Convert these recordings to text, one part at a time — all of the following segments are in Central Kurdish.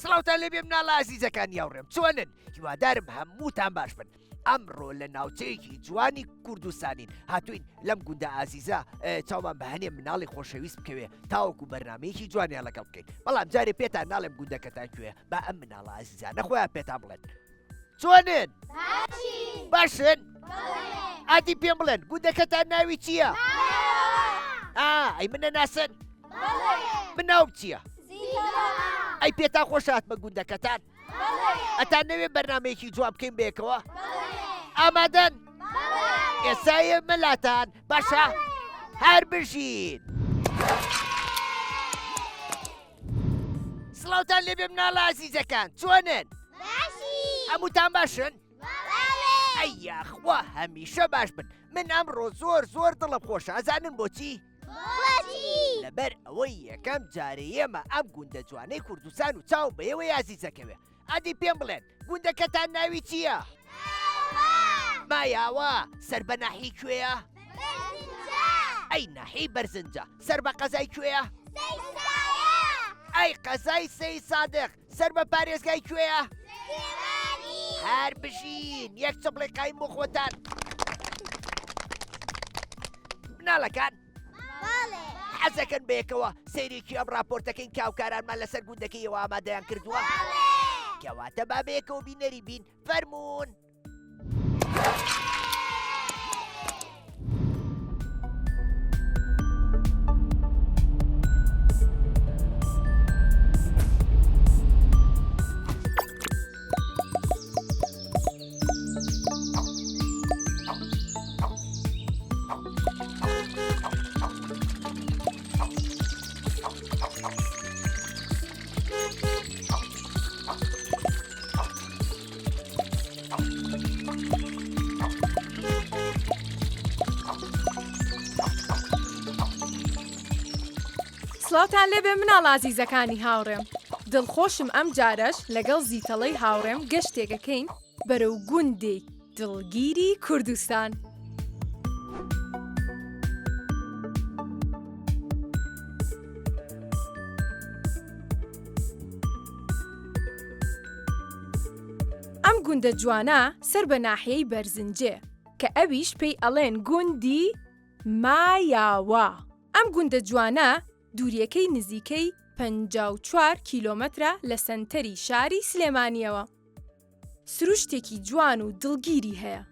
سڵاوتان لێبێ مناڵە ئازیزەکانی هاوڕێم چۆنن هیوادارم هەمووتان باش بن ئەمڕۆ لە ناوچەیەکی جوانی کوردستانین هاتوین لەم گوندە ئازیزە چاومان بە هەنێ مناڵی خۆشەویست بکەوێ تاوەکو بەرنمەیەکی جوانیان لەگەڵ بکەین بەڵام جارێ پێتان ناڵێم گوندەکەتان کوێ با ئەم مناڵە ئازیزانە خۆیان پێتان بڵێن چۆنن باشن ئادی پێم بڵێن گوندەکەتان ناوی چییە؟ ئەی منە ناسن؟ من ناوم چییە؟ ئەی پێتان خۆش هاتمە گوندەکەتان؟ ئەتان نەوێ بەرنمەیەکی جوان بکەین بێکەوە؟ ئامادەن؟ ئێستا ئێمە لاتان باشە هەر بژین. سڵاوتان لێبێ مناڵە ئازیزەکان چۆنن؟ هەمووتان باشن؟ ئەی یاخوا هەمیشە باش بن من ئەمڕۆ زۆر زۆر دڵم خۆشە ئەزانن بۆچی؟ لەبەر ئەوەی یەکەم جارێ ئێمە ئەم گوندە جوانەی کوردستان و چاو بە ئێوەی ئازیزەکەوێ ئەدی پێم بڵێن گوندەکەتان ناوی چییە؟ مایاوە سەر بە ناحی کوێیە؟ ئەی ناحی بەرزنجە سەر بە قەزای کوێیە؟ ئەی قەزای سەی سادق سەر بە پارێزگای کوێیە؟ هەر بژین یەک چپڵی قایم بۆ خۆتان مناڵەکان حەزەکەن بەیەکەوە سەیرێکی ئەم راپۆرتەکەین کاوکارانمان لەسەر گوندەکەیەوە ئامادەیان کردووە کەواتە با بەیەکەوە بینەری بین فەرمونون. سڵاوتان لێبێ مناڵ ئازیزەکانی هاوڕێم دڵخۆشم ئەم جارەش لەگەڵ زیتەڵەی هاوڕێم گەشتێکەکەین بەرەو گوندێک دڵگیری کوردستان. ئەم گوندە جوانە سەر بە ناحیەی بەرزنجێ کە ئەویش پێی ئەڵێن گوندی مایاوا. ئەم گوندە جوانە دووریەکەی نزیکەی 54 کیلۆمەترە لە سەنتەری شاری سلێمانیەوە. سروشتێکی جوان و دڵگیری هەیە.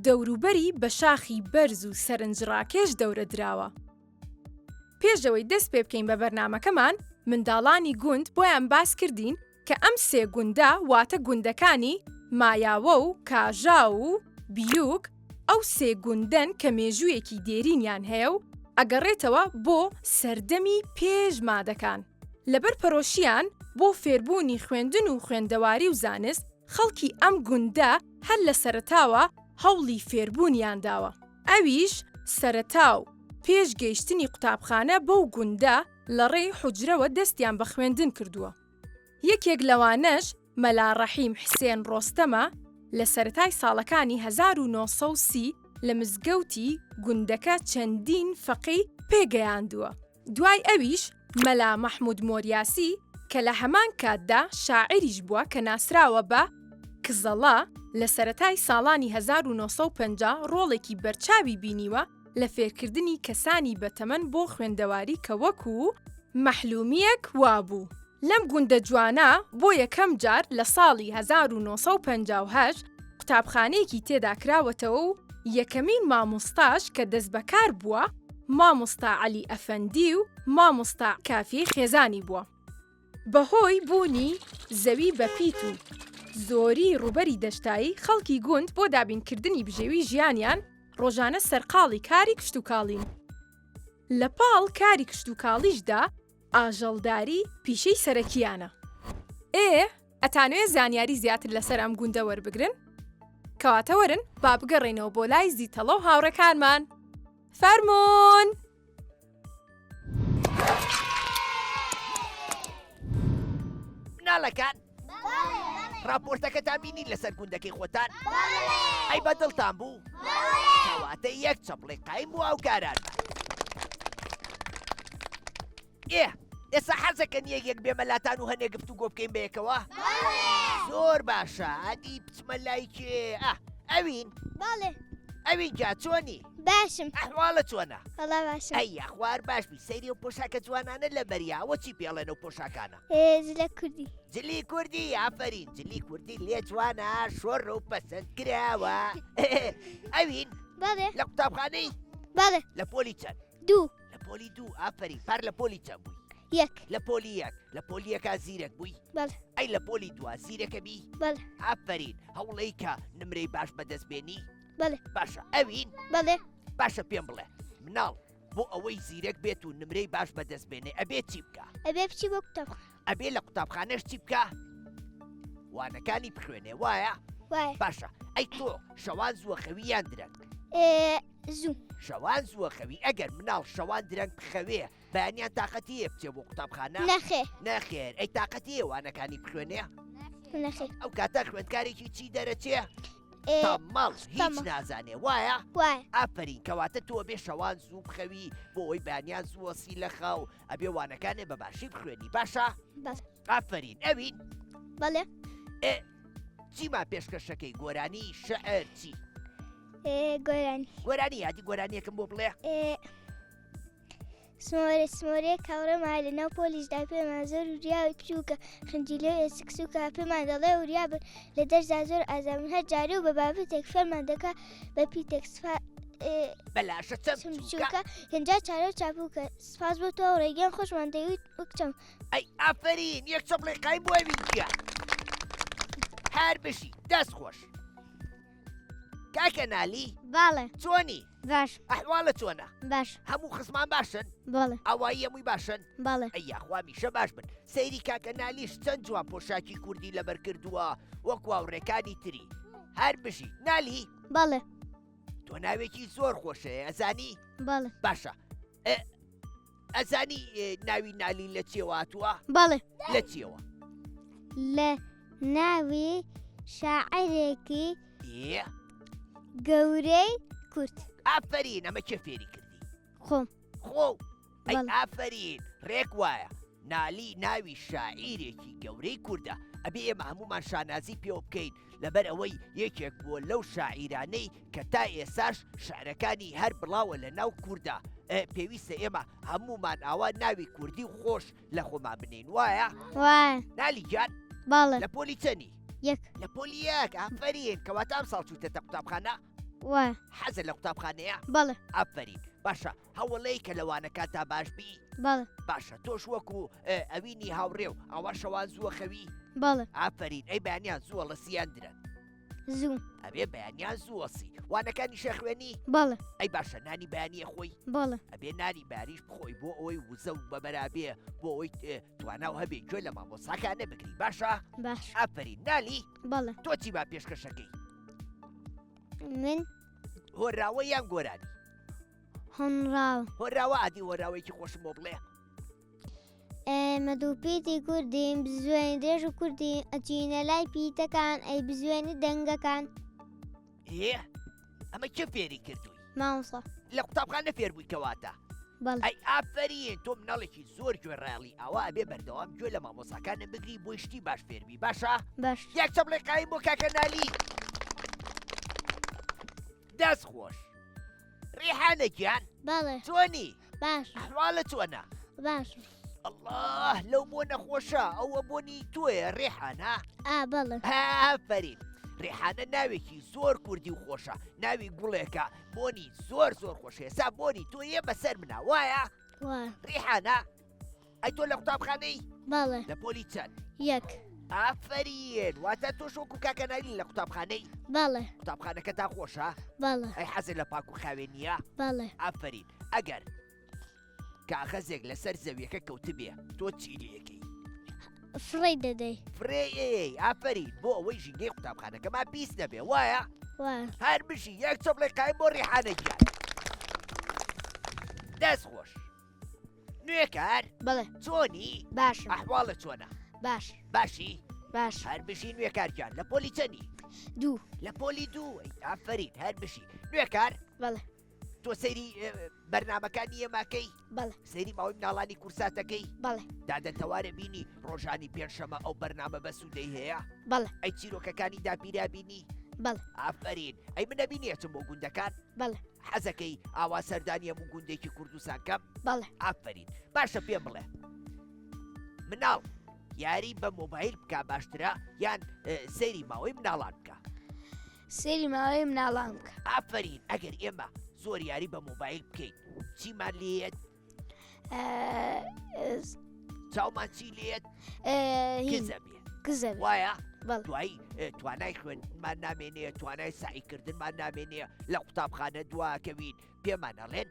دەوروبەری بە شاخی بەرز و سەرنجڕاکێش دەورە دراوە. پێش ئەوەی دەست پێ بکەین بە بەرنامەکەمان، منداڵانی گوند بۆیان باس کردین کە ئەم سێ گوندە واتە گوندەکانی، مایاوە و کاژاو و بیوک، ئەو سێ گوندەن کە مێژوویەکی دێرینیان هەیە و ئەگەڕێتەوە بۆ سەردەمی پێش مادەکان. لەبەر پەرۆشیان بۆ فێربوونی خوێندن و خوێندەواری و زانست، خەڵکی ئەم گوندە هەر لە سەرەتاوە هەوڵی فێربوونیان داوە. ئەویش سەرەتا و پێش گەیشتنی قوتابخانە بەو گوندە لە ڕێی حوجرەوە دەستیان بە خوێندن کردووە. یەکێک لەوانەش مەلا ڕەحیم حسێن ڕۆستەمە لە سەرەتای ساڵەکانی 1930 لە مزگەوتی گوندەکە چەندین فەقێی پێگەیاندووە. دوای ئەویش مەلا مەحمود مۆریاسی کە لە هەمان کاتدا شاعیریش بووە کە ناسراوە بە، کزەڵە، لە سەرەتای ساڵانی 1950 ڕۆڵێکی بەرچاوی بینیوە لە فێرکردنی کەسانی بەتەمەن بۆ خوێندەواری کە وەکو مەحلومیەک وابوو. لەم گوندە جوانە بۆ یەکەم جار لە ساڵی 1958 قوتابخانەیەکی تێدا کراوەتەوە و یەکەمین مامۆستاش کە دەستبەکار بووە مامۆستا عەلی ئەفەندی و مامۆستا کافیەی خێزانی بووە. بەهۆی بوونی زەوی بەپیت و زۆری ڕووبەری دەشتایی، خەڵکی گوند بۆ دابینکردنی بژێوی ژیانیان ڕۆژانە سەرقاڵی کاری کشتوکاڵین. لە پاڵ کاری کشتوکاڵیشدا ئاژەڵداری پیشەی سەرەکییانە. ئێ ئەتانەوێ زانیاری زیاتر لەسەر ئەم گوندە وەربگرن؟ کەواتە وەرن با بگەڕێینەوە بۆ لای زیتەڵە و هاوڕێکانمان. فەرموون! مناڵەکان ڕاپۆرتەکەتان بینی لەسەر گوندەکەی خۆتان ئەی بە دڵتان بوو کەواتە یەک چەپڵی قایم بۆ ئەو کاران ئێ. ئێستا حەزەکەن یەک یەک بێمە لاتان و هەنێ گفت و گۆ بکەین بەیەکەوە؟ زۆر باشە ئەدی بچمە لای کێ ئا ئەوین بەڵێ ئەوین جا چۆنی؟ باشم ئەحواڵە چۆنە؟ وەڵا باشم ئەی یاخوار باش بی سەیری ئەو پۆشاکە جوانانە لە بەریا ئەوە چی پێڵێن ئەو پۆشاکانە؟ ئێ جلە کوردی جلی کوردی ئافەرین جلی کوردی لێ جوانە شۆڕ و پەسەند کراوە ئەوین بەڵێ لە قوتابخانەی بەڵێ لە پۆلی چەند؟ دوو لە پۆلی دوو ئافەرین پار لە پۆلی چەند بووی؟ یەک لە پۆلی یەک لە پۆلی یەکا زیرەک بووی؟ بەڵێ ئەی لە پۆلی دوا زیرەکە بی؟ بەڵێ ئافەرین هەوڵەی کە نمرەی باش بەدەست بێنی؟ بەڵێ باشە ئەوین؟ بەڵێ باشە پێم بڵێ مناڵ بۆ ئەوەی زیرەک بێت و نمرەی باش بەدەست بێنێ ئەبێ چی بکا؟ ئەبێ بچی بۆ قوتابخانە ئەبێ لە قوتابخانەش چی بکا؟ وانەکانی بخوێنێ وایە؟ وایە باشە ئەی تۆ شەوان زووە خەوی یان درەنگ؟ ئێ زوو. شەوان زووە خەوی ئەگەر مناڵ شەوان درەنگ بخەوێ بەیانیان تاقەتی هەیە بچێ بۆ قوتابخانە؟ نەخێر. نەخێر ئەی تاقەتی هەیە وانەکانی بخوێنێ؟ نەخێر. ئەو کاتە خوێندکارێکی چی دەرەچێ؟ ئێ تەمەڵ هیچ تەمەڵ. نازانێ وایە؟ وایە. ئافەرین کەواتە تۆ ئەبێ شەوان زوو بخەوی بۆ ئەوەی بەیانیان زوو هەستی لە خەو ئەبێ وانەکانێ بە باشی بخوێنی باشە؟ بەڵێ. ئافەرین ئەوین؟ بەڵێ. ئێ چیمان پێشکەشەکەی گۆرانی شعر چی؟ گۆرانی. گۆرانی یادی گۆرانیەکم بۆ بڵێ. سمۆرێ سمۆرێ کاوڕێما لە ناو پۆلیشدا پێمان زۆر وریاوی بچووکە خنجیلە و ئێسک سووکە پێمان دەڵێ وریا بن لە دەرسدا زۆر ئازامن هەر جارێ و بە بابەتێک فێرمان دەکا بە پیتێک سپا بەلاشە چەند بچووکە هێنجا چارە و چاپووکە سپاس بۆ تۆ ڕێگەیان خۆشمان دەویت وەک چەم ئەی ئافەرین یەک چەپڵی قایم بۆ ئەوین گیان هەر بژی دەست خۆش کاکە نالی باڵێ چۆنی باش ئەحواڵە چۆنە باش هەموو خزمان باشن بەڵێ ئاوایی هەمووی باشن بەڵێ ئەی یاخوا میشە باش بن سەیری کاکە نالیش چەند جوان پۆشاکی کوردی لەبەر کردووە وەک واوڕێکانی تری هەر بژی نالی بەڵێ تۆ ناوێکی زۆر خۆشەیە ئەزانی بەڵێ باشە ئەزانی ناوی نالی لە چیەوە هاتووە؟ بەڵێ. لە چیەوە؟ لە ناوی شاعرێکی ئێ گەورەی کورد. ئافەرین ئەمە کێ فێری کردی؟ خۆم. خۆ ئەی ئافەرین ڕێک وایە نالی ناوی شاعیرێکی گەورەی کوردە ئەبێ ئێمە هەمومان شانازی پێوە بکەین لەبەر ئەوەی یەکێک بووە لەو شاعیرانەی کە تا ئێساش شعرەکانی هەر بڵاوە لە ناو کوردا پێویستە ئێمە هەموومان ئاوا ناوی کوردی و خۆش لە خۆمان بنین وایە؟ وایە. نالی گیان بەڵێ. لە پۆلی چەنی؟ یەک. لە پۆلی یەک ئافەرین کەواتە ئەمساڵ چوویتەتە قوتابخانە؟ وایە. حەزت لە قوتابخانەیە؟ بەڵێ. ئافەرین باشە هەوڵەی کە لە وانەکانتا باش بی؟ بەڵێ. باشە تۆش وەکو ئەوینی هاوڕێ و ئاوا شەوان زووە خەوی؟ بەڵێ. ئافەرین ئەی بەیانیان زووە ڵەسی یان درەنگ؟ زوو. ئەبێ بەیانیان زوو وەسی. وانەکانیش ئەخوێنی؟ بەڵێ. ئەی باشە نانی بەیانی ئەخۆی؟ بەڵێ. ئەبێ نانی بەیانیش بخۆی بۆ ئەوەی وزە و بەبەرا بێ بۆ ئەوەی توانا و هەبێ گوێ لە مامۆستاکانە بگری باشە؟ باش. ئافەرین نالی؟ بەڵێ. تۆ چی با پێشکەشەکەی؟ من هۆنراوە یان گۆرانی؟ هۆنراوە. هۆنراوە ئادی هۆنراوەیەکی خۆشم بۆ بڵێ. ئێمە دوو پیتی کوردین بزوێنی درێژ و کوردین ئەچینە لای پیتەکان ئەی بزوێنی دەنگەکان. ئێ ئەمە کێ فێری کردووی؟ مامۆستا. لە قوتابخانە فێر بووی کەواتە؟ بەڵێ. ئەی ئافەرین تۆ مناڵێکی زۆر گوێڕایەڵی ئاوا ئەبێ بەردەوام گوێ لە مامۆساکانت بگری بۆی شتی باش فێربی باشە؟ باش. یەک چەپڵەی قایم بۆ کاکە نالی. دەست خۆش. ڕیحانە گیان بەڵێ چۆنی؟ باش ئەحواڵت چۆنە؟ باش ئەڵڵا لەو بۆنە خۆشە ئەوە بۆنی تۆیە ڕێحانە؟ ئا بەڵێ ئافەرین ڕێحانە ناوێکی زۆر کوردی و خۆشە ناوی گوڵێکە بۆنی زۆر زۆر خۆشە ئێستا بۆنی تۆ یە بەسەر منا وایە؟ وایە ڕیحانە ئەی تۆ لە قوتابخانەی؟ بەڵێ. لە پۆلی چەند؟ یەک. ئافەرین واتە تۆش وەکو کاکە نالی لە قوتابخانەی؟ بەڵێ. قوتابخانەکەتان خۆشە؟ بەڵێ. ئەی حەزت لە پاک و خاوێنییە؟ بەڵێ. ئافەرین ئەگەر کاغەزێک لەسەر زەویەکە کەوتبێ تۆ چی لێکەی؟ فڕێی دەدەی. فڕێی ئەیەی ئافەرین بۆ ئەوەی ژینگەی قوتابخانەکەمان پیس نەبێ وایە؟ وایە. هەر بژی یەک چەپڵەی قایم بۆ ڕیحانە گیان. دەست خۆش. نوێکار؟ بەڵێ. چۆنی؟ باشم. ئەحواڵت چۆنە؟ باش. باشی؟ باش. هەر بژی نوێکار گیان لە پۆلی چەنی؟ دوو. لە پۆلی دوو ئەی ئافەرین هەر بژی. نوێکار؟ بەڵێ. تۆ سەیری بەرنامەکانی ئێماکەی؟ بەڵێ. سەیری ماوەی مناڵانی کورساتەکەی؟ بەڵێ. دادە تەوارە بینی ڕۆژانی پێنجشەمە ئەو بەرنامە بەسوودەی هەیە؟ بەڵێ. ئەی چیرۆکەکانی داپیرە بینی؟ بەڵێ. ئافەرین. ئەی من ئەبینی ئەچم بۆ گوندەکان؟ بەڵێ. حەزەکەی ئاوا سەردانی هەموو گوندێکی کوردستان کەم؟ بەڵێ. ئافەرین. باشە پێم بڵێ مناڵ یاری بە مۆبایل بکا باشترە یان سەیری ماوەی مناڵان بکا؟ سەیری ماوەی مناڵان بکە. ئافەرین ئەگەر ئێمە زۆر یاری بە مۆبایل بکەین چیمان لێت؟ چاومان چی لێت؟ کزە بێ کزە وایە دوایی توانای خوێندمان نامێنێ توانای سعیکردنمان نامێنێ لە قوتابخانە دواکەوین پێمان ئەڵێن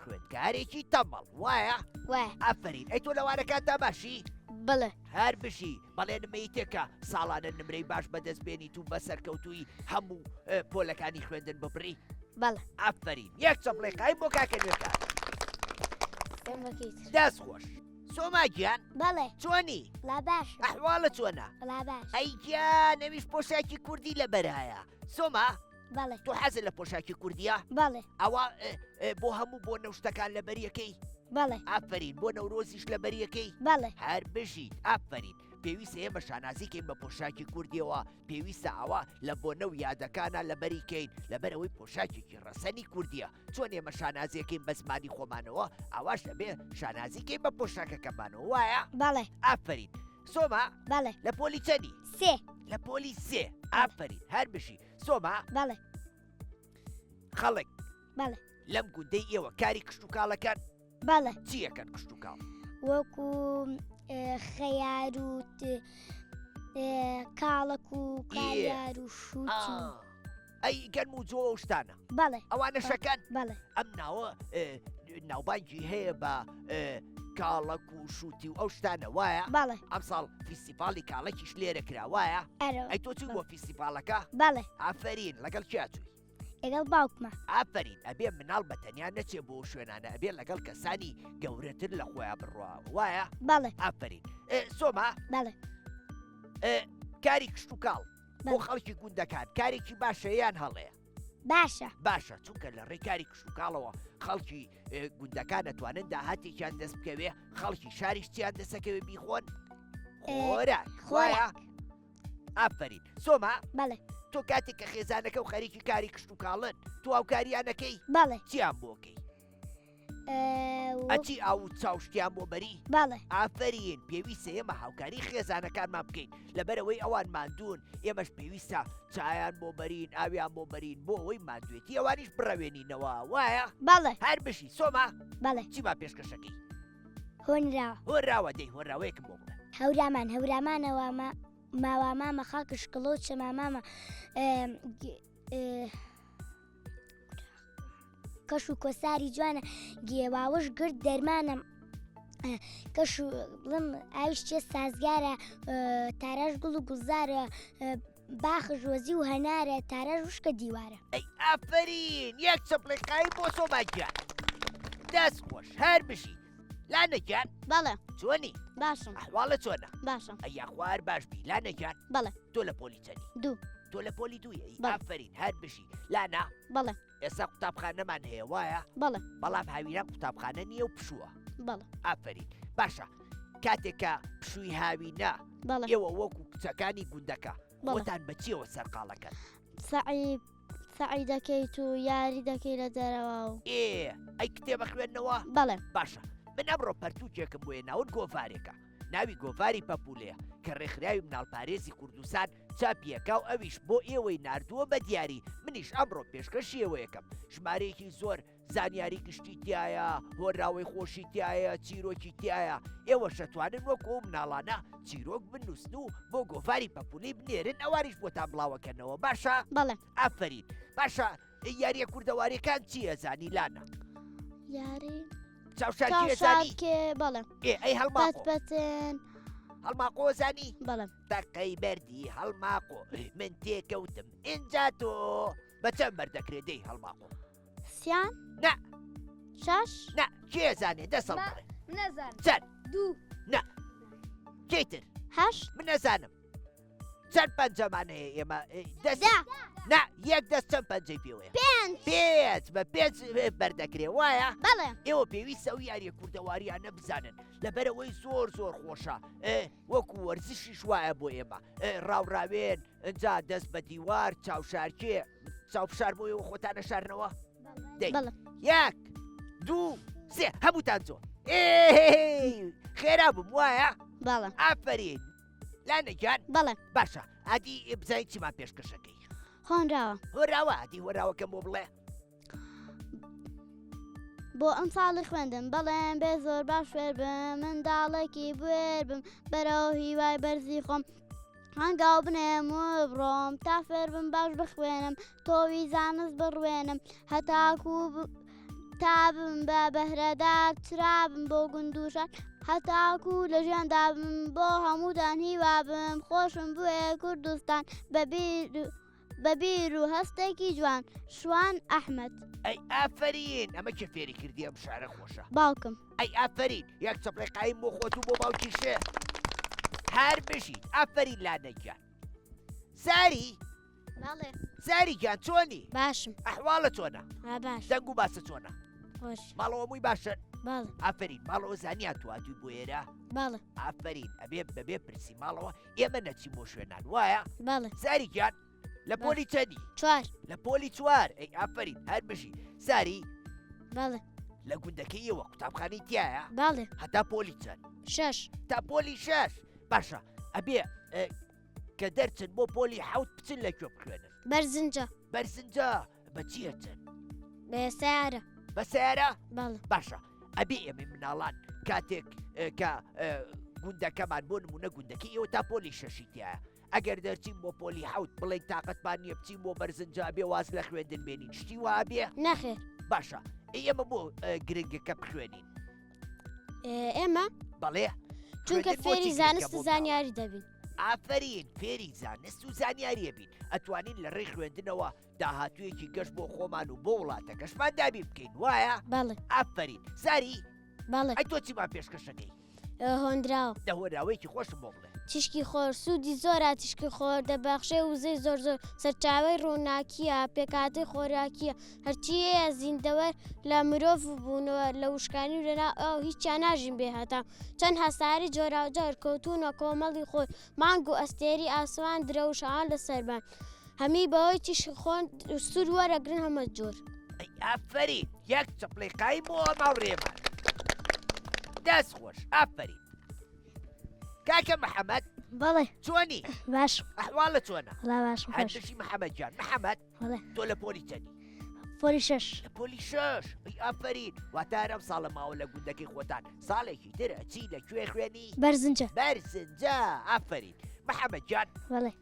خوێندکارێکی تەمەڵ وایە؟ وایە. ئافەرین ئەی تۆ لە وانەکانتا باشی؟ بەڵێ. هەر بژی بەڵێ نمەی تێکە ساڵانە نمرەی باش بەدەست بێنیت و بە سەرکەوتوویی هەموو پۆلەکانی خوێندن ببڕی؟ بەڵێ. ئافەرین یەک چەپڵەی قایم بۆ کاکە نوێکار. دەست خۆش. سۆما گیان؟ بەڵێ. چۆنی؟ وەڵا باشم. ئەحواڵت چۆنە؟ وەڵا باش. ئەی گیان ئەویش پۆشاکی کوردی لەبەرایە. سۆما؟ بەڵێ. تۆ حەزت لە پۆشاکی کوردیە؟ بەڵێ. ئەوە بۆ هەموو بۆنە و شتەکان لەبەریەکەی؟ بەڵێ. ئافەرین بۆ نەورۆزیش لەبەریەکەی؟ بەڵێ. هەر بژیت ئافەرین. پێویستە ئێمە شانازی کەین بە پۆشاکی کوردیەوە، پێویستە ئەوە لە بۆنە و یادەکانا لەبەری کەین، لەبەرئەوەی پۆشاکێکی ڕەسەنی کوردیە. چۆن ئێمە شانازیەکەین بە زمانی خۆمانەوە، ئاواش ئەبێ شانازی کەین بە پۆشاکەکەمانەوە، وایە؟ بەڵێ. ئافەرین. سۆما؟ بەڵێ. لە پۆلی چەنی؟ سێ. لە پۆلی سێ. ئافەرین هەر بژی. سۆما؟ بەڵێ. خەڵک. بەڵێ. لەم گوندەی ئێوە کاری کشتوکاڵەکەن؟ بەڵێ. چی ئەکەن کشتوکاڵ؟ وەکو خەیار و کاڵەک و کالیار و شووتی و. ئەی گەنم و جۆ و شتانە؟ بەڵێ. ئەوانە شەکەن؟ بەڵێ. ئەم ناوە ناوبانگی هەیە بە کاڵەک و شووتی و ئەو شتانە وایە؟ بەڵێ. ئەمساڵ فیستیڤاڵی کاڵەکیش لێرە کرا وایە؟ ئەرێ. ئەی تۆ چووی بۆ فیستیڤاڵەکە؟ بەڵێ. ئافەرین لەگەڵ کێ چووی؟ لەگەڵ باوکمە. ئافەرین ئەبێ مناڵ بە تەنیا نەچێ بۆ شوێنانە ئەبێ لەگەڵ کەسانی گەورەتر لە خۆیان بڕوا وایە؟ بەڵێ. ئافەرین سۆما؟ بەڵێ. کاری کشتوکاڵ بۆ خەڵکی گوندەکان کارێکی باشە یان هەڵەیە؟ باشە. باشە چونکە لە ڕێی کاری کشتوکاڵەوە خەڵکی گوندەکان ئەتوانن داهاتێکیان دەست بکەوێ خەڵکی شاریش چیان دەسەکەوێ بیخۆن خۆراک خۆراک ئافەرین سۆما بەڵێ تۆ کاتێک کە خێزانەکە و خەریکی کاری کشتوکاڵن تۆ هاوکاریانەکەی بەڵێ چیان بۆکەی ئەچی ئاو و چا و شتیان بۆ بەری؟ بەڵێ. ئافەرین، پێویستە ئێمە هاوکاری خێزانەکانمان بکەین، لەبەرئەوەی ئەوان ماندوون، ئێمەش پێویستە چایان بۆ بەرین، ئاویان بۆ بەرین، بۆ ئەوەی ماندوێتی ئەوانیش بڕەوێنینەوە، وایە؟ بەڵێ. هەر بژی، سۆما. بەڵێ. چیمان پێشکەشەکەی؟ هۆنراوە. هۆنراوە، دەی هۆنراوەیەکم بۆ بڵێ. هەورامان هەورامانە واما ماوامامە خاکش کڵۆ چەمامامە کەش و کۆساری جوانە گێواوش گرت دەرمانە کەش و بڵم ئاویش چێ سازگارە تاراش گوڵ و گوڵزارە باخ ژۆزی و هەنارە تاراش وشکە دیوارە. ئەی ئافەرین یەک چەپڵەی قایم بۆ سۆما گیان دەست خۆش هەر بژی لانە گیان بەڵێ چۆنی باشم ئەحواڵت چۆنە باشم ئەی یاخوا هەر باش بی لانە گیان بەڵێ تۆ لە پۆلی چەنی دوو تۆ لە پۆلی دووی ئەی بەڵێ. ئافەرین هەر بژی لانا بەڵێ ئێستا قوتابخانەمان هەیە وایە؟ بەڵێ. بەڵام هاوینان قوتابخانە نییە و پشووە. بەڵێ. ئافەرین. باشە کاتێک کە پشووی هاوینە بەڵێ. ئێوە وەکو کچەکانی گوندەکە بەڵێ. خۆتان بە چیەوە سەرقاڵەکەن؟ سەعی سەعی دەکەیت و یاری دەکەی لە دەرەوە و. ئێ ئەی کتێبە خوێندنەوە؟ بەڵێ. باشە من ئەمڕۆ پەرتووکێکم بۆ هێناون گۆڤارێکە ناوی گۆڤاری پەپوولەیە کە ڕێکخراوی مناڵپارێزی کوردستان چاپیەکا و ئەویش بۆ ئێوەی ناردووە بە دیاری، منیش ئەمڕۆ پێشکەشی ئێوەیەکەم، ژمارەیەکی زۆر زانیاری گشتی تیایە، هۆنراوەی خۆشی تیایە، چیرۆکی تیایە، ئێوەش ئەتوانن وەکو ئەو مناڵانە چیرۆک بنووسن و بۆ گۆڤاری پەپوولەی بنێرن ئەوانیش بۆتان بڵاوەکەنەوە، باشە؟ بەڵێ. ئافەرین، باشە یارییە کوردەوارییەکان چی ئەزانی لانە؟ یاری چاوشارکێ ئەزانی؟ چاوشارکێ، بەڵێ. ئێ ئەی هەڵماقۆ؟ پەت پەتێن. هەڵماقۆ ئەزانی؟ بەڵێ. تەقەی بەردی هەڵماقۆ من تێکەوتم ئینجا تۆ بە چەند بەر دەکرێ دەی هەڵماقۆ سیان نا شش نا کێ زانێ دەسەڵ ما- بڵێ من نازانم چەند دوو نا کێتر هەشت من نەزانم. چەند پەنجەمان هەیە ئێمە دەست نا یەک دەست چەند پەنجەی پێوەیە پێنج پێنج بە پێنج بەردەکرێ وایە بەڵێ ئێوە پێویستە ئەو یاریە کوردەواریانە بزانن لەبەرەوەی زۆر زۆر خۆشە وەکو وەرزشیش وایە بۆ ئێمە ڕاوڕاوێن ئەجا دەست بە دیوار چاوشارکێ چاوفشار بۆ ئێوە خۆتانە شارنەوە دەی یەک دوو سێ هەمووتان زۆر خێرا بووم وایە بەڵێ ئافرین لانە گیان بەڵێ باشە ئادی بزانین چیمان پێشکەشەکەی هۆنراوە هۆراوە ئادی هۆراوەکەم بۆ بڵێ بۆ ئەم ساڵی خوێندن بەڵێن بێ زۆر باش فێر بم منداڵێکی بوێر بم بەرەو هیوای بەرزی خۆم هەنگاو بنێم و بڕۆم تا فێر بم باش بخوێنم تۆوی زانست بڕوێنم هەتاکو تا بم بە بەهرەدار چرابم بۆ گوندوشان هەتاکو لە ژیاندا بم بۆ هەمووتان هیوا بم خۆشم بوێ کوردستان بەبیر بە بیر و هەستێکی جوان شوان ئەحمەد. ئەی ئافەرین ئەمە کێ فێری کردی ئەم شعرە خۆشە؟ باوکم. ئەی ئافەرین یەک چەپڵەی قایم بۆ خۆت و بۆ باوکیشێ هەر بژیت ئافەرین لانە گیان ساری بەڵێ ساری گیان چۆنی باشم ئەحواڵە چۆنە ها باش دەنگ و باسە چۆنە خۆش ماڵەوە مووی باشن بەڵێ ئافەرین ماڵەوە زانیان تو هاتووی بۆ ئێرە بەڵێ ئافەرین ئەبێ بەبێ پرسی ماڵەوە ئێمە نەچین بۆ شوێنان وایە؟ بەڵێ. ساری گیان لە پۆلی چەندی؟ چوار. لە پۆلی چوار ئەی ئافەرین هەر بژی ساری بەڵێ. لە گوندەکەی ئێوە قوتابخانەی تایە؟ بەڵێ. هەتا پۆلی چەند؟ شەش. تا پۆلی شەش باشە ئەبێ کە دەرچن بۆ پۆلی حەوت بچن لە کوێ بخوێنن؟ بەرزنجە. بەرزنجە بە چی ئەچن؟ بە سەیارە. بە سەیارە؟ بەڵێ. باشە ئەبێ ئێمەی مناڵان کاتێک کە گوندەکەمان بۆ نمونە گوندەکەی ئێوە تا پۆلی شەشی تایە ئەگەر دەرچین بۆ پۆلی حەوت بڵێن تاقەتمان نییە بچین بۆ بەرزنجا بێ واز لە خوێندن بێنین شتی وا بێ نەخێر باشە ئێمە بۆ گرنگەکە بخوێنین ئێمە بەڵێ چونکە فێری زانست و زانیاری دەبین ئافرین فێری زانست و زانیاریە بین ئەتوانین لە ڕێی خوێندنەوە داهاتوویەکی گەش بۆ خۆمان و بۆ وڵاتەکەشمان دابین بکەین وایە؟ بەڵێ. ئافەرین. ساری؟ بەڵێ. ئەی تۆ چیمان پێشکەشەکەی؟ هۆنراوە. دە هۆنراوەیەکی خۆشم بۆ بڵێ. تیشکی خۆر سوودی زۆرە تیشکی خۆر دەبەخشێ وزەی زۆر زۆر سەرچاوەی ڕووناکییە پێکهاتەی خۆراکییە هەرچی هەیە زیندەوەر لە مرۆڤ و بوونەوەر لە وشکانی و لەناو ئاو هیچیان ناژین بێ هەتاو چەند هەسارەی جۆراوجۆر کەوتوونە کۆمەڵی خۆر مانگ و ئەستێری ئاسمان درەوشاوان لە سەربان هەمی بەوەی تیشک خۆن سوود وەرەگرن هەمە جۆر. ئەی ئافەرین یەک چەپڵەی قایم بۆ هاوڕێمان دەست خۆش ئافەرین کاکە محەممەد بەڵێ چۆنی باش ئەحواڵە چۆنە وەڵا باشم هەر خۆش بژی محەممەد گیان محەممەد بەڵێ تۆ لە پۆلی چەندی پۆلی شەش لە پۆلی شەش ئەی ئافەرین واتە هەر ئەم ساڵە ماوە لە گوندەکەی خۆتان ساڵێکی تر ئەچی لە کوێ خوێنی بەرزنجە بەرزنجە ئافەرین محەممەد گیان بەڵێ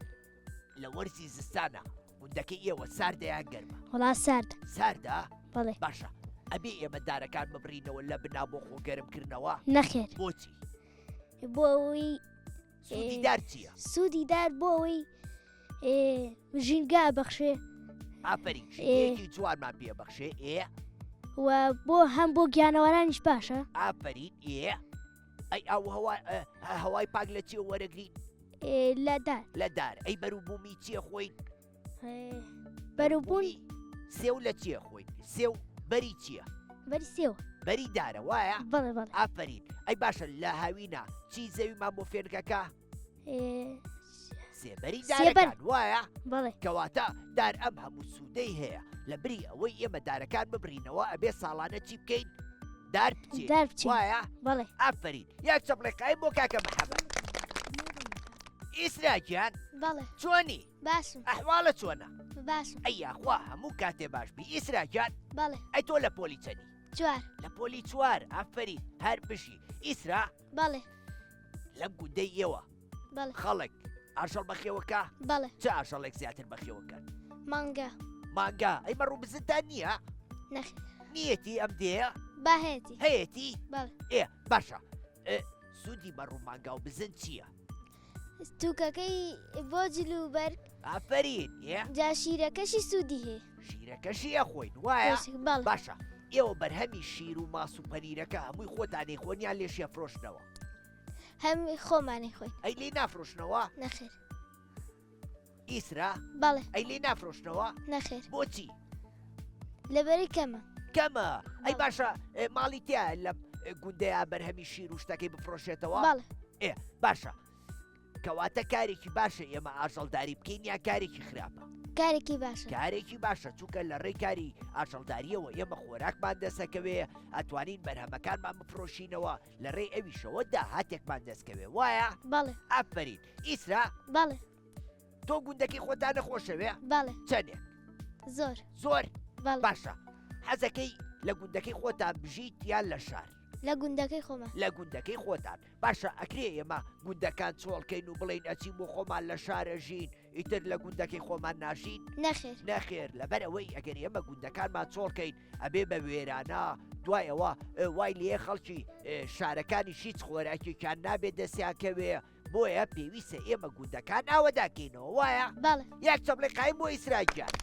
لە وەرزی زستانە گوندەکەی ئێوە ساردە یان گەرمە وەڵا ساردە ساردە بەڵێ باشە ئەبێ ئێمە دارەکان ببڕینەوە لە بنا بۆ خۆ گەرمکردنەوە نەخێر بۆچی بۆ ئەوەی سوودی دار چییە؟ سوودی دار بۆ ئەوەی ژینگە بەخشێ ئافرین ژینگەیەکی جوانمان پێ بەخشێ ئێ و بۆ هەم بۆ گیانەوەرانیش باشە ئافرین ئێ ئەی ئاو هەوا هەوای پاک لە چیە وەرەگرین لە دار لە دار ئەی بەروبوومی چیە خۆین بەروبوون سێو لە چیە خۆین سێو بەری چییە؟ بەری سێوە بەری دارە وایە؟ بەڵێ بەڵێ ئافەرین ئەی باشە لە هاوینە چی زەویمان بۆ فێنکەکە؟ سێبەری سێبەر. دارەکان وایە؟ بەڵێ کەواتە دار ئەم هەموو سوودەی هەیە لە بری ئەوەی ئێمە دارەکان ببرینەوە ئەبێ ساڵانە چی بکەین؟ دار بچێنین دار بچێنین. وایە؟ بەڵێ ئافەرین یەک چەپڵەی قایم بۆ کاکە محەمەد ئیسرا گیان بەڵێ چۆنی؟ باشم ئەحواڵە چۆنە؟ باشم ئەی یاخوا هەموو کاتێ باش بی ئیسرا گیان بەڵێ ئەی تۆ لە پۆلی چەنی؟ چوار لە پۆلی چوار ئافەرین هەر بژی ئیسرا بەڵێ لەم گوندەی ئێوە بەڵێ خەڵک ئاژەڵ بەخێوەکە بەڵێ چ ئاژەڵێک زیاتر بەخێوەکەن مانگا مانگا ئەی مەڕ و بزنتان نییە نەخێر نیەتی ئەم دێیە با هەیەتی هەیەتی بەڵێ ئێ باشە ئێ، سوودی مەڕ و مانگا و بزن چییە توکەکەی بۆ جل و بەرگ. ئافەرین ئێ. جا شیرەکەشی سوودی هەیە. شیرەکەشی ئەخۆین وایە؟ بەڵێ. باشە ئێوە بەرهەمی شیر و ماس و پەنیرەکە هەمووی خۆتان ئەیخۆن یان لێشی ئەفرۆشنەوە؟ هەم خۆمان ئەیخۆین. ئەی لێی نافرۆشنەوە؟ نەخێر. ئیسرا؟ بەڵێ. ئەی لێی نافرۆشنەوە؟ نەخێر. بۆچی؟ لەبەری کەمە. کەمە؟ ئەی باشە ماڵی تیا لەم گوندەیە بەرهەمی شیر و شتەکەی بفرۆشێتەوە؟ بەڵێ. ئێ باشە کەواتە کارێکی باشە ئێمە ئاژەڵداری بکەین یا کارێکی خراپە؟ کارێکی باشە. کارێکی باشە چونکە لە ڕێی کاری ئاژەڵداریەوە ئێمە خۆراکمان دەسەکەوێ ئەتوانین بەرهەمەکانمان بفرۆشینەوە لە ڕێی ئەویشەوە داهاتێکمان دەستکەوێ وایە؟ بەڵێ. ئافەرین ئیسرا. بەڵێ. تۆ گوندەکەی خۆتانە خۆشەوێ؟ بەڵێ. چەندێک؟ زۆر. زۆر؟ بەڵێ. باشە حەزەکەی لە گوندەکەی خۆتان بژیت یان لە شار؟ لە گوندەکەی خۆمان. لە گوندەکەی خۆتان. باشە ئەکرێ ئێمە گوندەکان چۆڵکەین و بڵێین ئەچین بۆ خۆمان لە شارە ژین ئیتر لە گوندەکەی خۆمان ناژین؟ نەخێر. نەخێر لەبەر ئەوەی ئەگەر ئێمە گوندەکانمان چۆڵکەین ئەبێ بە وێرانە دوای ئەوە وای لێ خەڵکی شارەکانیش هیچ خۆراکێکیان نابێت دەستیان کەوێ بۆیە پێویستە ئێمە گوندەکان ئاوەداکەینەوە وایە؟ بەڵێ. یەک چەپڵەی قایم بۆ ئیسرا گیان.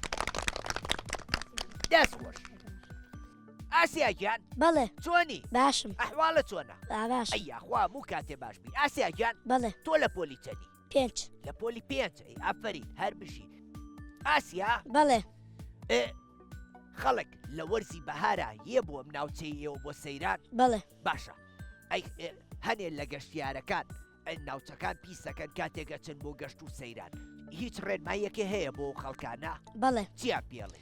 دەست خۆش. ئاسیا گیان. بەڵێ. چۆنی؟ باشم. ئەحواڵت چۆنە؟ با باشم. ئەی یاخوا هەموو کاتێ باش بی. ئاسیا گیان. بەڵێ. تۆ لە پۆلی چەنی؟ پێنج. لە پۆلی پێنج ئەی ئافەرین هەر بژی. ئاسیا. بەڵێ. ئێ خەڵک لە وەرزی بەهارا یە بۆ ئەم ناوچەی ئێوە بۆ سەیران؟ بەڵێ. باشە ئەی هەنێ لە گەشتیارەکان ناوچەکان پیس دەکەن کاتێک ئەچن بۆ گەشت و سەیران هیچ ڕێنماییەکێ هەیە بۆ خەڵکانە؟ بەڵێ. چیان پێڵێ؟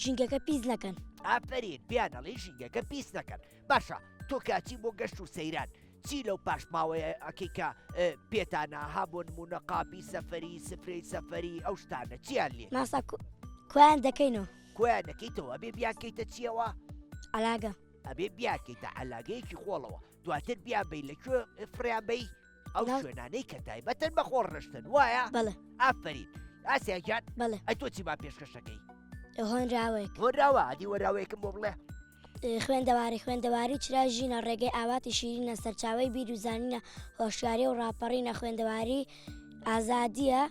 ژینگەکە پیس نەکەن. ئافەرین پێیان ئەڵێی ژینگەکە پیس نەکەن باشە تۆ کاچی بۆ گەشت و سەیران چی لەو پاشماوەیە ئەکەی کە پێتانە ها بۆ نمونە قاپی سەفەری سفرەی سەفەری ئەو شتانە چیان لێ؟ ماسا کۆیان دەکەینەوە. کۆیان دەکەیتەوە ئەبێ بیانکەیتە چیەوە؟ عەلاگە. ئەبێ بیانکەیتە عەلاگەیەکی خۆڵەوە دواتر بیانبەی لە کوێ فڕیان بەی ئەو شوێنانەی کە تایبەتن بە خۆڵ ڕشتن وایە؟ بەڵێ. ئافەرین ئاسیا گیان. بەڵێ. ئەی تۆ چیمان پێشکەشەکەی؟ هۆنراوەیەک. هۆنراوە ئەدی هۆنراوەیەکم بۆ بڵێ. خوێندەواری خوێندەواری چرای ژینە ڕێگەی ئاواتی شیرینە سەرچاوەی بیر و زانینە هۆشیاری و ڕاپەڕینە خوێندەواری ئازادییە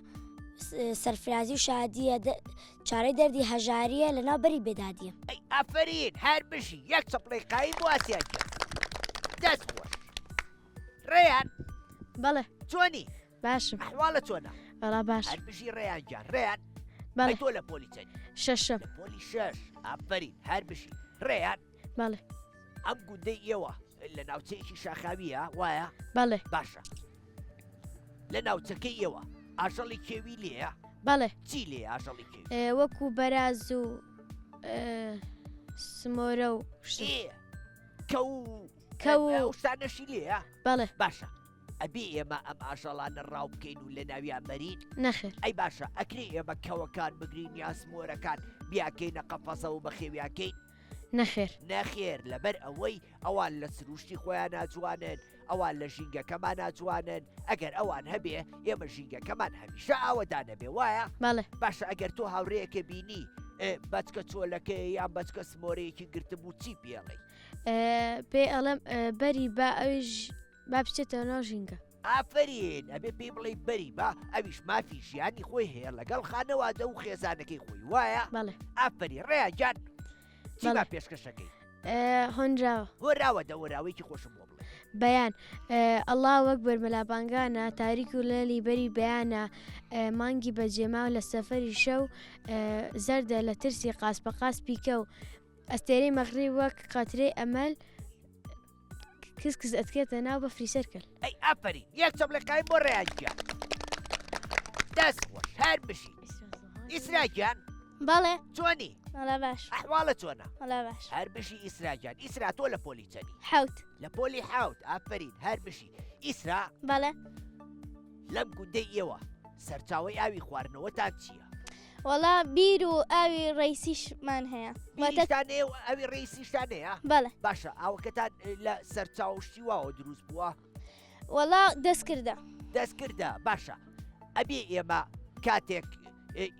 سەرفرازی و شادییە چارەی دەردی هەژارییە لەناو بەری بێدادییە. ئەی ئافەرین هەر بژی یەک چەپڵەی قایم بۆ ئاسیا گیان دەست خۆش ڕێیان. بەڵێ. چۆنی؟ باشم. ئەحواڵت چۆنە؟ وەڵا باشم. هەر بژی ڕێیان گیان ڕێیان. بەڵێ. ئەی تۆ لە پۆلی چەنی؟ شەشەم. لە پۆلی شەش ئافەرین هەر بژی ڕێیان. بەڵێ. ئەم گوندەی ئێوە لە ناوچەیەکی شاخاویە وایە؟ بەڵێ. باشە لە ناوچەکەی ئێوە ئاژەڵی کێوی لێیە؟ بەڵێ. چی لێ ئاژەڵی کێوی؟ وەکو بەراز و سمۆرە و شت. کەو کەو ئەو شتانەشی لێیە؟ بەڵێ. باشە ئەبێ ئێمە ئەم ئاژەڵانە ڕاو بکەین و لە ناویان بەرین؟ نەخێر. ئەی باشە ئەکرێ ئێمە کەوەکان بگرین یا سمۆرەکان بیانکەینە قەفەزەوە و بەخێویان کەین؟ نەخێر. نەخێر لەبەر ئەوەی ئەوان لە سروشتی خۆیانا جوانن، ئەوان لە ژینگەکەمانا جوانن، ئەگەر ئەوان هەبێ ئێمە ژینگەکەمان هەمیشە ئاوەدان ئەبێ وایە؟ بەڵێ. باشە ئەگەر تۆ هاوڕێیەکە بینی بەچکە چۆلەکەیە یان بەچکە سمۆرەیەکی گرتبوو چی پێڵێی؟ پێی ئەڵێم بەری با ئەویش با بچێتەوە ناو ژینگە. ئافەرین ئەبێ پێی بڵێی بەری با ئەویش مافی ژیانی خۆی هەیە لەگەڵ خانەوادە و خێزانەکەی خۆی وایە؟ بەڵێ. ئافەرین ڕێیان گیان چی با پێشکەشەکەی؟ هۆنراوە. هۆنراوە دە هۆنراوەیەکی خۆشم بۆ بڵێ. بەیان ئەڵا وەک بەرمەلابانگانە تاریک و لەلی بەری بەیانە مانگی بەجێماو لە سەفەری شەو زەردە لە ترسی قاسپە قاسپی کەو ئەستێرەی مەغریب وەک قەترەی ئەمەل کز کز ئەتکێتە ناو بەفری سەر کەل. ئەی ئافەرین یەک چەپڵە قایم بۆ ڕەیان گیان دەست خۆش هەر بژیت ئیسرا گیان. بەڵێ. چۆنی؟ وەڵا باش. ئەحواڵت چۆنە؟ وەڵا باش. هەر بژی ئیسرا گیان ئیسرا تۆ لە پۆلی چەنی؟ حەوت. لە پۆلی حەوت ئافەرین هەر بژی ئیسرا. بەڵێ. لەم گوندەی ئێوە سەرچاوەی ئاوی خواردنەوەتان چییە؟ وەڵا بیر و ئاوی ڕەیسیشمان هەیە. بیریشتان هەیە و ئاوی ڕەیسیشتان هەیە؟ بەڵێ. باشە ئاوەکەتان لە سەرچاوە و شتی واوە دروست بووە؟ وەڵا دەستکردە. دەستکردە باشە ئەبێ ئێمە کاتێک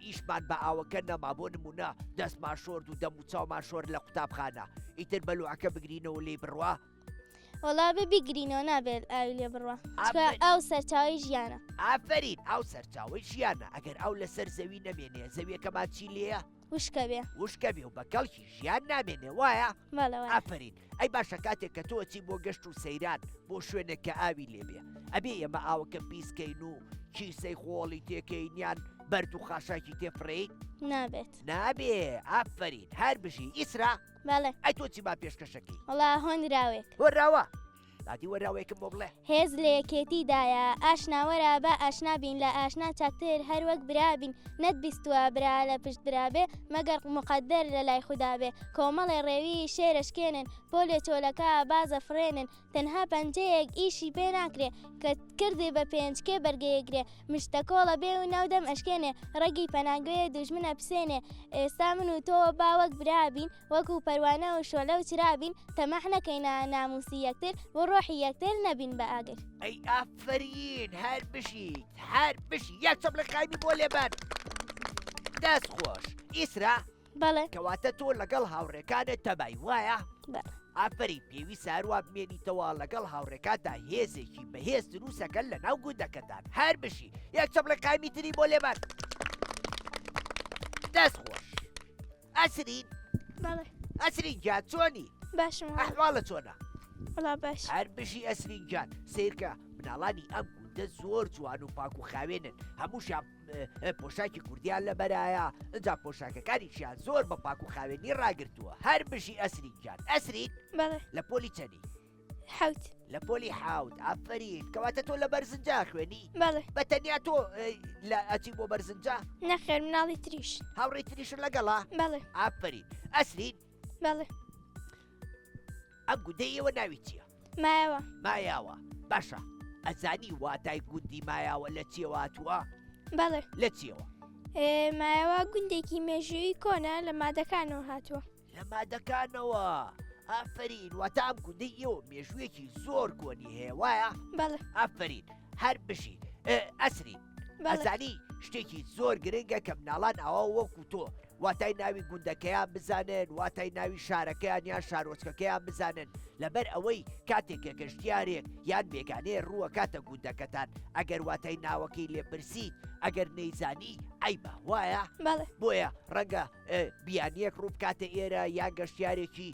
ئیشمان بە ئاوەکە نەما بۆ نمونە دەستمان شۆرد و دەم و چاومان شۆرد لە قوتابخانە ئیتر بەلوعەکە بگرینەوە لێی بڕوا؟ وەڵا بێ بیگرینەوە نابێت ئاوی لێ بڕوا چونکە ئاو سەرچاوەی ژیانە. ئافەرین ئاو سەرچاوەی ژیانە ئەگەر ئاو لەسەر زەوی نەمێنێ زەویەکەمان چی لێیە؟ وشکە بێ. وشکە بێ و بە کەڵکی ژیان نامێنێ وایە؟ بەڵێ وایە. ئافەرین ئەی باشە کاتێک کە تۆ ئەچی بۆ گەشت و سەیران بۆ شوێنێک کە ئاوی لێ بێ ئەبێ ئێمە ئاوەکە پیس کەین و. کیسەی خۆڵی تێکەین یان بەرد و خاشاکی تێفڕێین؟ نابێت. نابێ ئافەرین هەر بژی ئیسرا. بەڵێ. ئەی تۆ چیمان پێشکەشەکەی؟ وەڵا هۆنراوێک. هۆنراوە؟ دادی وەراوەیەکم بۆ بڵێ. هێز لە یەکێتی دایە ئاشنا وەرە با ئاشنا بین لە ئاشنا چاکتر هەر وەک برا بین نەت بیستووە برا لە پشت برا بێ مەگەر موقەدەر لە لای خودا بێ کۆمەڵێ ڕێوی شێرەشکێنن پۆلێ چۆلەکە بازە فڕێنن تەنها پەنجەیەک ئیشی پێ ناکرێ کە کردی بە پێنج کێ بەرگەیەگرێ مشتەکۆڵە بێ و ناو دەم ئەشکێنێ ڕەگی پەناگوێ دوژمنە پسێنێ ئێستا من و تۆ با وەک برا بین وەکو پەروانە و شۆلە و چرا بین تەماح نەکەینە ناموسی یەکتر بۆ ڕۆحی یەکتر نەبین بە ئاگر. ئەی ئافەرین هەر بژیت هەر بژی یەک چەپڵە قایمی بۆ لێبەن دەست خۆش ئیسرا بەڵێ. کەواتە تۆ لەگەڵ هاوڕێکانت تەبای وایە؟ بەڵێ. ئافەرین پێویستە هەروا بمێنیتەوە لەگەڵ هاوڕێکانتا هێزێکی بەهێز دروستەکەن لەناو گوندەکەتان هەر بژی یەک چەپڵە قایمی تری بۆ لێبەن دەست خۆش. ئەسرین بەڵێ ئەسرین گیان چۆنی باشم وەڵا. ئەحواڵە چۆنە وەڵا باش هەر بژی ئەسرین گیان سیرکە مناڵانی ئەم گوندە زۆر جوان و پاک و خاوێنن هەمووشیان پۆشاکی کوردیان لەبەرایە ئەجا پۆشاکەکانیشیان زۆر بە پاک و خاوێنی ڕاگرتووە هەر بژی ئەسرین گیان ئەسرین بەڵێ لە پۆلی چەنی حوت لە پۆلی حوت ئافرین کەواتە تۆ لە بەرزنجا خوێنی بەڵێ بە تەنیا تۆ لە ئەچی بۆ بەرزنجا نەخێر مناڵی تریش هاوڕێی تریشت لەگەڵا بەڵێ ئافرین ئەسرین بەڵێ ئەم گوندەی ئێوە ناوی چییە؟ مایەوە مایاوە باشە ئەزانی واتای گوندی مایاوە لە چیەوە هاتووە؟ بەڵێ لە چیەوە؟ مایەوە گوندێکی مێژووی کۆنە لە مادەکانەوە هاتووە لە مادەکانەوە ئافرین واتە ئەم گوندەی ئێوە مێژوویەکی زۆر کۆنی هەیە وایە؟ بەڵێ ئافرین هەر بژی ئەسرین ئەزانی شتێکی زۆر گرنگە کە مناڵان ئاوا وەکو تۆ واتای ناوی گوندەکەیان بزانن واتای ناوی شارەکەیان یان شارۆچکەکەیان بزانن لەبەر ئەوەی کاتێک کە گەشتیارێک یان بێگانەیە ڕووە کاتە گوندەکەتان ئەگەر واتای ناوەکەی لێپرسیت ئەگەر نەیزانی عیبە وایە بۆیە ڕەنگە بیانیەک ڕووبکاتە ئێرە یان گەشتیارێکی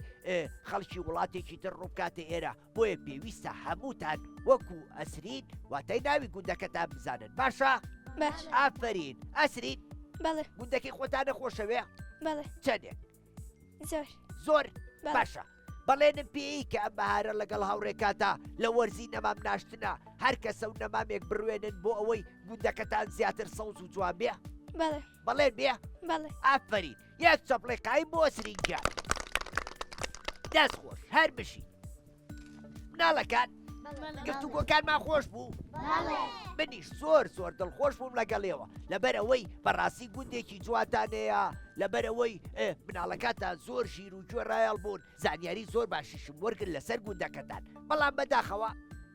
خەڵکی وڵاتێکی تر ڕووبکاتە ئێرە بۆیە پێویستە هەمووتان وەکو ئەسرین واتای ناوی گوندەکەتان بزانن باشە باش ئافرین ئەسرین بەڵێ گوندەکەی خۆتانە خۆشەوێ بەڵێ چەندێک زۆر زۆر بەڵێ. باشە بەڵێنم پێی کە ئەم بەهارە لەگەڵ هاوڕێکانتا لە وەرزی نەمام ناشتنا هەر کەسە و نەمامێک بڕوێنن بۆ ئەوەی گوندەکەتان زیاتر سەوز و جوان بێ بەڵێ بەڵێن بێ بەڵێ ئافەرین یەک چەپڵی قایم بۆ سرین گیان دەست خۆش هەر بژی مناڵەکان گفتوگۆکانمان خۆش بوو منیش زۆر زۆر دڵخۆش بووم لەگەڵێەوە لەبەر ئەوەی بەڕاستی گوندێکی جواتانەیە لەبەرەوەی مناڵەکانتان زۆر ژیر و گوێ ڕایەڵ بوون زانیاری زۆر باشیشم وەرگر لەسەر گوندەکەتان بەڵام بەداخەوە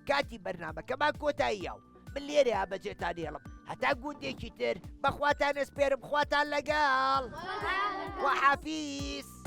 کاتی بەرنمەکەمان کۆتاییە و من لێرەیا بەجێتان هێڵم هەتا گوندێکی تر بەخواتان ئەسپێرم خواتان لەگەڵ خواحافیز.